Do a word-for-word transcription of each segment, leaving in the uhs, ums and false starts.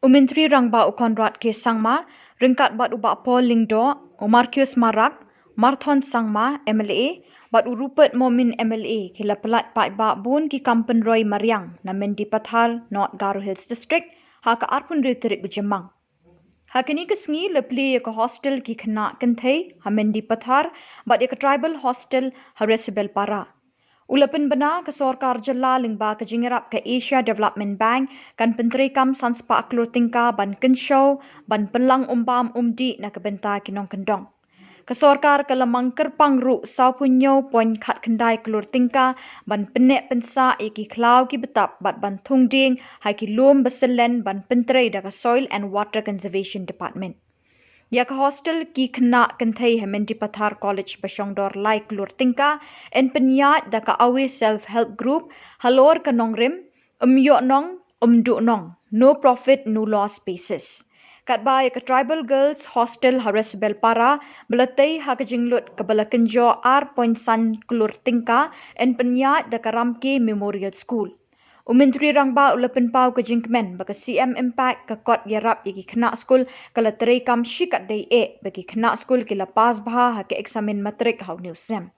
U Myntri Rangbah u Conrad K Sangma ryngkat bad u Bah Paul Lyngdoh, u Marcuise Marak, Marthon Sangma MLA bad u Rupert Momin MLA ki la pyllait paidbah bun ki kam pynroi mariang na Mendipathar, North Garo Hills District ha ka arphew hynriew tarik u Jymmang. Ha kane ka sngi la plie ïa ka hostel ki khynnah kynthei ha Mendipathar bad ïa ka Tribal Hostel ha Resubelpara. U la pynbna ka sorkar jylla lyngba ka jingïarap ka Asia Development Bank kan pyntreikam san spah klur tyngka ban kynshew, ban pynlang umbam umdih na ka bynta ki nongkyndong. Ka sorkar ka la mang kyrpang ruh saw phew hynñiew point khatkhyndai klur tyngka ban pynneh pynsah ïa ki khlaw ki btap bad ban thung dieng ha ki lum ba syllen ban pyntrei da ka Soil and Water Conservation Department. Ïa ka hostel ki khynnah kynthei ha Mendipathar College ba shongdor lai klur tyngka yn pynïaid da ka Awe Self Help Group halor ka nongrim, ym ïoh nong, ym duh nong, no profit, no loss basis. Katba ïa ka Tribal Girls Hostel ha Resubelpara ba la tei ha ka jinglut kaba la kynjoh ar point san klur tyngka yn pynïaid da ka Ramke Memorial School. U Myntri Rangbah u la pynpaw ka jingkmen ba ka C M Impact, ka kot ïarap ïa ki khynnah skul, ka la treikam shikatdei eh ba ki khynnah skul ki la pass bha ha ka eksamin matrik ha une u snem.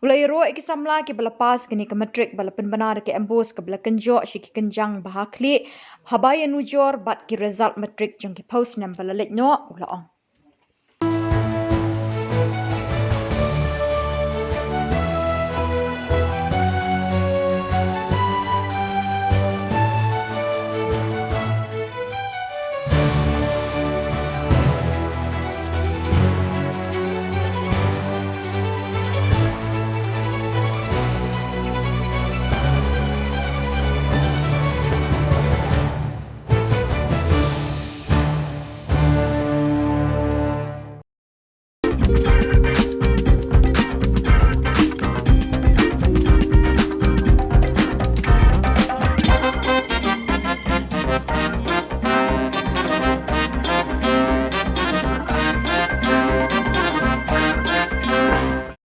U la ïaroh ïa ki samla kiba la pass kane ka matrik ba la pynbna da ka MBOSE kaba la kynjoh sha ki kynjang ba ha khlieh, haba ïanujor bad ki result matrik jong ki phew snem ba la leit noh, u la ong.